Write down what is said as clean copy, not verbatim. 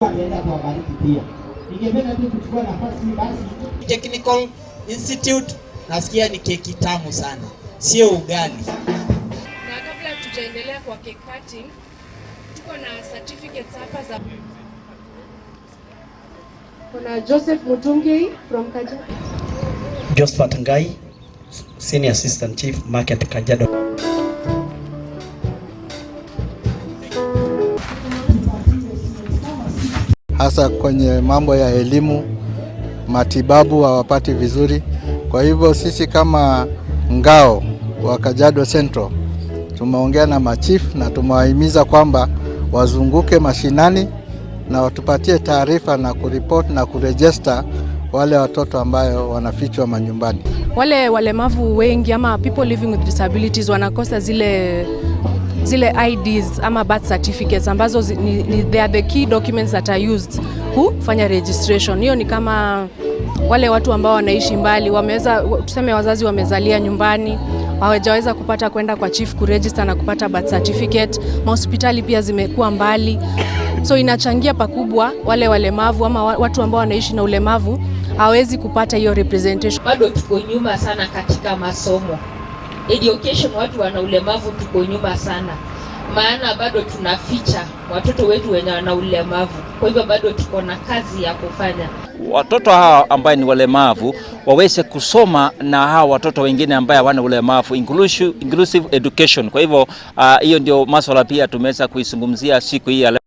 Ataenda kuwabariki pia. Ningependa tu kuchukua nafasi hii basi. Technical Institute, nasikia ni keki tamu sana, sio ugali. Na kabla tujaendelea kwa cake cutting, tuko na certificates hapa za kuna Joseph Mutungi from Kajiado. Josephat Ngai, Senior Assistant Chief, Market, Kajiado. Hasa kwenye mambo ya elimu, matibabu hawapati vizuri. Kwa hivyo sisi kama ngao wa Kajiado Central tumeongea na machief na tumewahimiza kwamba wazunguke mashinani na watupatie taarifa na kuripoti na kuregister wale watoto ambayo wanafichwa manyumbani. Wale walemavu wengi ama people living with disabilities wanakosa zile IDs ama birth certificates ambazo they are the key documents that are used kufanya registration. Hiyo ni kama wale watu ambao wanaishi mbali, wameweza, tuseme wazazi wamezalia nyumbani, hawajaweza kupata kwenda kwa chief kuregister na kupata birth certificate. Mahospitali pia zimekuwa mbali, so inachangia pakubwa wale walemavu ama watu ambao wanaishi na ulemavu hawezi kupata hiyo representation. Bado tuko nyuma sana katika masomo education, watu wana ulemavu tuko nyuma sana, maana bado tunaficha watoto wetu wenye wana ulemavu. Kwa hivyo bado tuko na kazi ya kufanya. Watoto hawa ambaye ni walemavu waweze kusoma na hawa watoto wengine ambaye hawana ulemavu, inclusive education. Kwa hivyo hiyo ndio maswala pia tumeweza kuizungumzia siku hii ya leo.